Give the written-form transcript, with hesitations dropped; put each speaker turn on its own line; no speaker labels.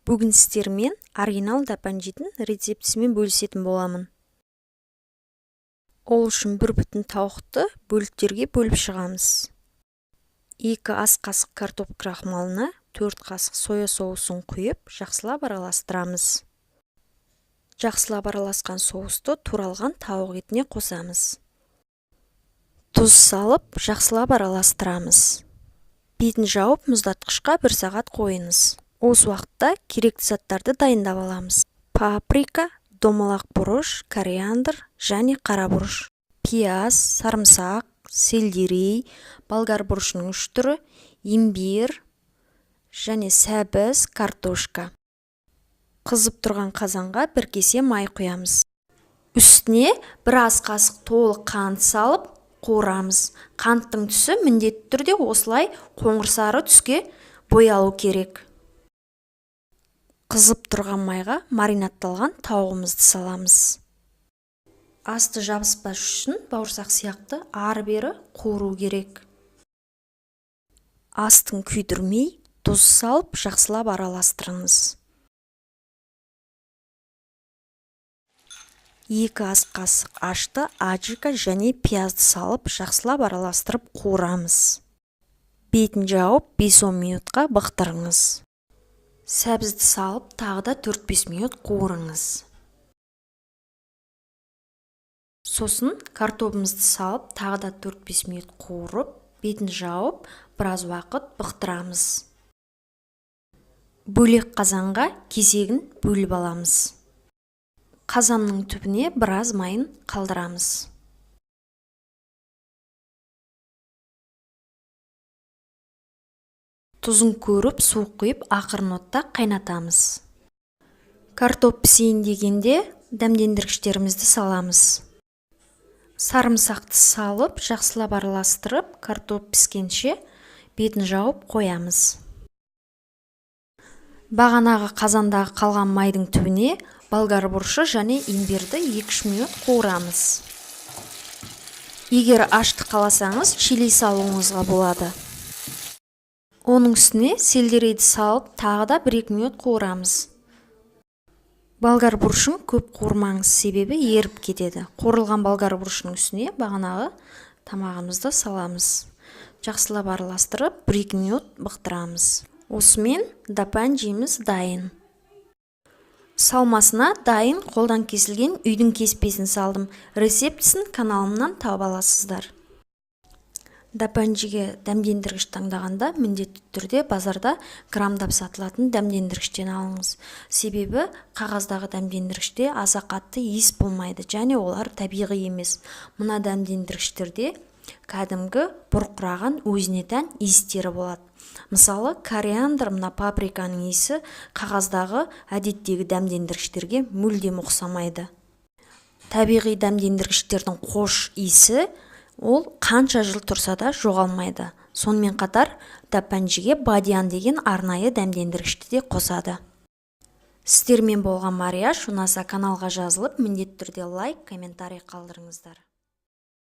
Бүгін сіздермен оригинал дапанжидің рецептісімен бөлісетін боламын. Ол үшін бір бүтін тауықты бөліктерге бөліп шығамыз. 2 ас қасық картоп крахмалына 4 қасық соя соусын құйып, жақсылап араластырамыз. Жақсылап араласқан соусты туралған тауық етіне қосамыз. Тұз салып, жақсылап араластырамыз. Бетін жауып, мұздатқышқа 1 сағат қойыңыз. Осы уақытта керекті заттарды дайындап аламыз. Паприка, домалақ бұрыш, кориандр және қара бұрыш, пияз, сарымсақ, сельдерей, болгар бұрышының 3 түрі, имбир және сәбіз, картошка. Қызып тұрған қазанға 1 кесе май құямыз. Үстіне 1 ас қасық толық қант салып қуырамыз. Қанттың түсі міндетті түрде осылай қоңыр сары түске боялу керек. Қызып тұрған майға маринадталған тауығымызды саламыз. Асты жабыспас үшін бауырсақ сияқты ары-бері қуыру керек. Астын күйдірмей, тұз салып жақсылап араластырыңыз. 2 ас қасық ашты аджика және пиязды салып жақсылап араластырып қуырамыз. Бетін жауып 5-10 минутқа бықтырыңыз. Сәбізді салып тағы да 4-5 минут қуырыңыз. Сосын картобымызды салып тағы да 4-5 минут қуырып, бетін жауып біраз уақыт бықтырамыз. Бөлек қазанға кезегін бөліп аламыз. Қазанның түбіне біраз майын қалдырамыз. Тұзын көріп, су құйып, ақырын отта қайнатамыз. Картоп пісейін дегенде дәмдендіргіштерімізді саламыз. Сарымсақты салып, жақсылап араластырып, картоп піскенше бетін жауып қоямыз. Бағанағы қазандағы қалған майдың түбіне болгар бұрышы және имбирді 2-3 минут қуырамыз. Егер ашты қаласаңыз, чили салуыңызға болады. Оның үстіне сельдерейді салып, тағы да 1-2 минут қуырамыз. Болгар бұрышын көп қуырмаңыз, себебі еріп кетеді. Қуырылған болгар бұрышының үстіне бағанағы тамағымызды саламыз. Жақсылап араластырып, 1-2 минут бықтырамыз. Осымен дапанжиміз дайын. Салмасына дайын қолдан кесілген үйдің кеспесін салдым. Рецептісін каналымнан тауып аласыздар. Дапанжиге дәмдендіргіш таңдағанда міндетті түрде базарда грамдап сатылатын дәмдендіргіштен алыңыз. Себебі қағаздағы дәмдендіргіште аса қатты иіс болмайды және олар табиғи емес. Мына дәмдендіргіштерде кәдімгі бұрқыраған өзіне тән иістері болады. Мысалы, кориандр, мына паприканың иісі қағаздағы әдеттегі дәмдендіргіштерге мүлдем ұқсамайды. Табиғи дәмдендіргіштердің қош иісі ол қанша жыл тұрса да жоғалмайды. Сонымен қатар дапанжиге бадиан деген арнайы дәмдендіргішті де қосады. Сіздермен болған Марияш. Ұнаса каналға жазылып, міндетті түрде лайк, комментарий қалдырыңыздар.